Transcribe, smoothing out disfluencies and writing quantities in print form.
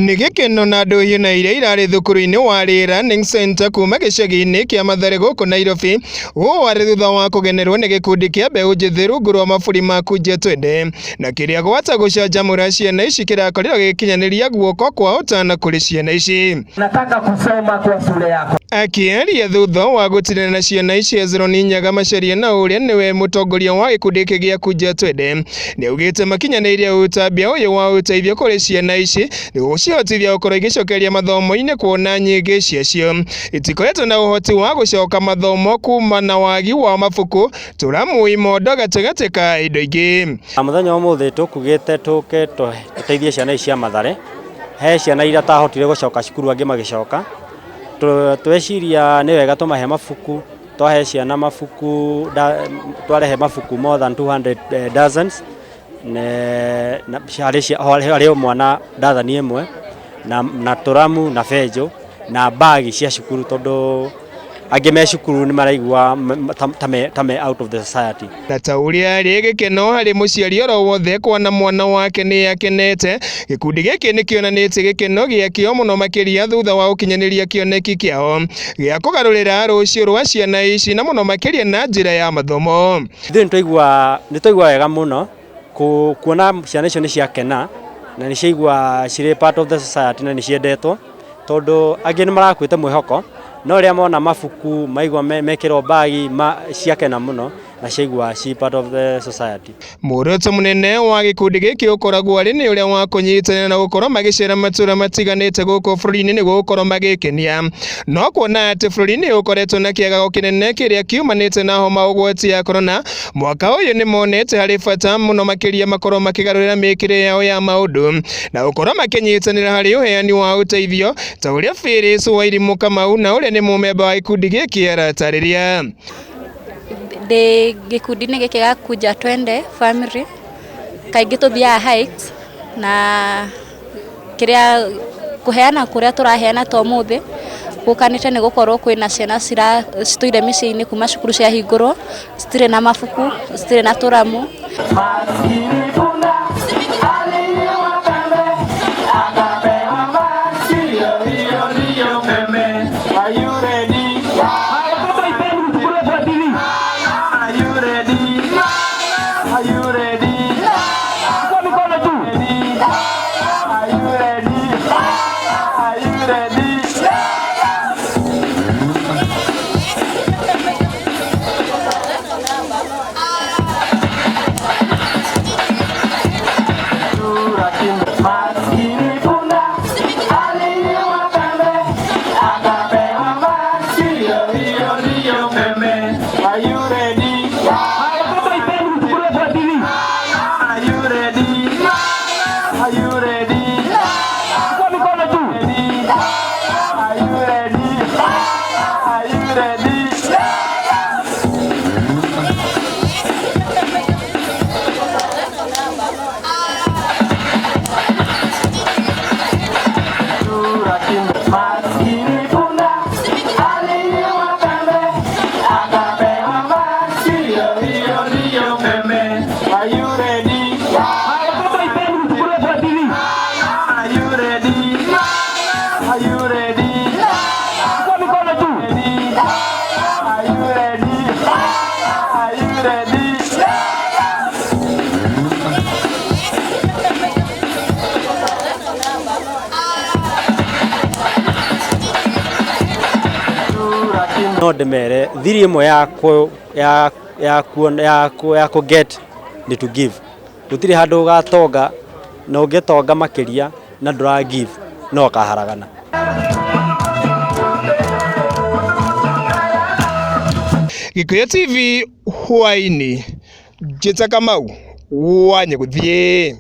Nĩ gĩkeno na ndũhiũ na iria irarĩ thukuru-inĩ wa Lee Learning Center kuma gĩcagi-inĩ kĩa Mathare gũkũ Nairobi. Ũũ warĩ thutha wa kũgenerwo nĩ gĩkundi kĩa mbeũ njĩthĩ rungu rwa maburi ma Kuja Twende, na kĩrĩa gwata gũcanjamũra ciana ici kĩrakorirwo gĩgĩkinyanĩria guoko kwa ũtana kũrĩ ciana ici. Nataka kusoma kwa shule yako. Akĩaria thutha wa gũtinana na ciana ici, Hezron Nyaga Macharia na ũrĩa nĩwe mũtongoria wa gĩkundi gĩkĩ gĩa Kuja Twende, nĩaugĩte makinyanĩirie ũtambia ũyũ wa ũteithio kũrĩ ciana ici nĩgũcihotithia gũkorwo igĩcokeria mathomo-inĩ, kuona nyingĩ ciacio itikoretwo na ũhoti wa gũcoka mathomo kuma na wagi wa mabuku, tũramu, imondo gatagatĩ ka indo ingĩ. Mũthenya wa ũmũthĩ tũkugĩte tũke tũteithie ciana ici cia Mathare. He ciana iria itahotire gũcoka cukuru, angĩ magĩcoka. Tweciria nĩ wega tũmahe mabuku. Twahe ciana mabuku, twarehe mabuku more than 200 dozens harĩ o mwana ndathani ĩmwe, na tũramu na benjũ na bagi cia cukuru, tondũ angĩ me cukuru nĩ maraigua ta me out of the society. Na ta ũrĩa arĩ gĩkeno harĩ mũciari oro wothe kuona mwana wake nĩ akenete, gĩkundi gĩkĩ nĩ kĩonanĩtie gĩkeno gĩakĩo mũno makĩria thutha wa gũkinyanĩria kĩoneki kĩao gĩa kũgarũrĩra rũciũ rwa ciana ici, na mũno makĩria na njĩra ya mathomo. Ithuĩ nĩ twaigua wega mũno kuona ciana icio nĩ ciakena na nĩ ciaigua cirĩ part of the society na nĩ ciendetwo, tondũ angĩ nĩ marakuĩte mwĩhoko, no rĩrĩa mona mabuku, maigua mekĩrwo bagi, ciakena mũno na ciaigua ci part of the society. Muoroto mũnene wa gĩkundi gĩkĩ ũkoragwo arĩ nĩ ũrĩa wa kũnyitanĩra na gũkorwo magĩcera matũra matiganĩte gũkũ bũrũri-inĩ nĩguo gũkorwo magĩkenia. No kuona atĩ bũrũri nĩ ũkoretwo na kĩagago kĩnene kĩrĩa kiumanĩte na homa ũgwati ya korona, mwaka ũyũ nĩ monete harĩ bata mũno makĩria makorwo makĩgarũrĩra mĩkĩre yao ya maũndũ na gũkorwo makĩnyitanĩra harĩ ũheani wa ũteithio, ta ũrĩa Phyllis Wairimũ Kamau na ũrĩa nĩ mũmemba wa gĩkundi gĩkĩ aratarĩria. Ndĩ gĩkundi-inĩ gĩkĩ gĩa Kuja Twende Family. Kaingĩ tũthiaga hikes na kĩrĩa kũheana kũrĩa tũraheana ta ũmũthĩ gũkanĩte nĩ gũkorwo kwĩna ciana citũire mĩciĩ-inĩ kuma cukuru ciahingũrwo, citirĩ na mabuku, citirĩ na tũramu. Maskini punda alinyimwa pembe, akapewa masikio, hiyo ndiyo pembe. Are you ready? Are you ready? Are you ready? Are you ready? Are you ready? Maskini punda alinyimwa pembe, akapewa masikio, hiyo ndiyo pembe. Are you ready? Are you ready? Are you ready? Are you ready? Are you ready? Maskini punda alinyimwa pembe, akapewa masikio, hiyo ndiyo pembe. Are you ready? Are you ready? Are you ready? Are you ready? Are you ready? No ndĩmere thiri ĩmwe ya ku get nĩ to give. Gũtirĩ handũ ũgatonga, na ũngĩtonga makĩria na ndũra give, no ũkaharagana. Gĩkũyũ TV hwaĩ-inĩ, Njĩta Kamau wa Nyagũthiĩ.